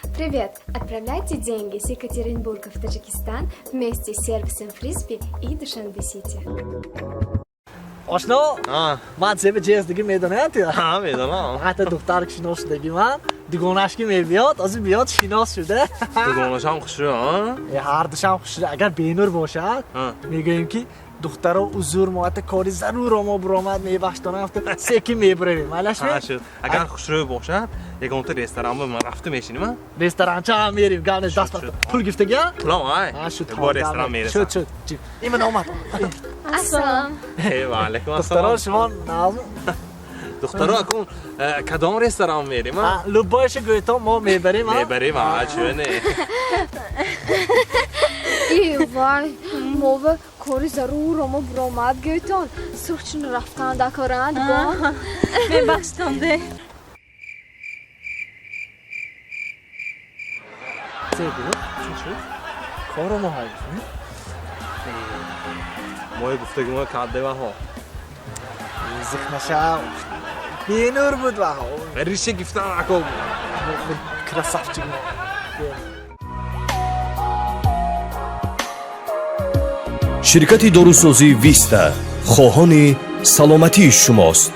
Привет! Отправляйте деньги с Екатеринбурга в Таджикистан вместе с сервисом Фрисби и Душанбе Сити. Ошно, ман себе ҷездиги медонам ти. Ҳа, медонам. Ҳатто духтар шинос шудаги ман, дугонаш ки мебиёд, озӣ биёд шинос шуда. Дугонашам хушрӯ, а? Э, ҳардушам хушрӯ. Агар бенур бошад, мегӯем ки духтаро узур, мо ҳатто кори заруро мо буромад, мебахштонам, секин мебуравем. Майлаш ме? Ҳа, шуд. Агар хушрӯ бошад, ягонта ресторан ба ман рафта мешинем, а? Ресторанча ҳам мерим, гап нест, даст Шуд. пул гирифтагия? Пулам ай. Ҳа, шуд. Бо ресторан мерасам. Шуд, шуд. Именно омад. Ассалом! Э, ва алайкум Духтаро, ассалом. Шумо нағз? Духтаро, акун кадом ресторан мерем, а? Любой ша гӯйтон, мо мебарем, а? Мебарем, а, чӯ не? И вай, мова кори заруро мо буромад гӯйтон. Сурхчун рафтан дакоранд бо. Мебахштонде. Се гӯ? Чӣ шуд? Коро мо ҳай. Мои гуфтагимо кардеваҳо. Зиқ нашав. Бенур буд ваҳо. Риша гифтан ако. Красавчик. Ширкати дорусозӣ «Виста» хоҳони саломатии шумост.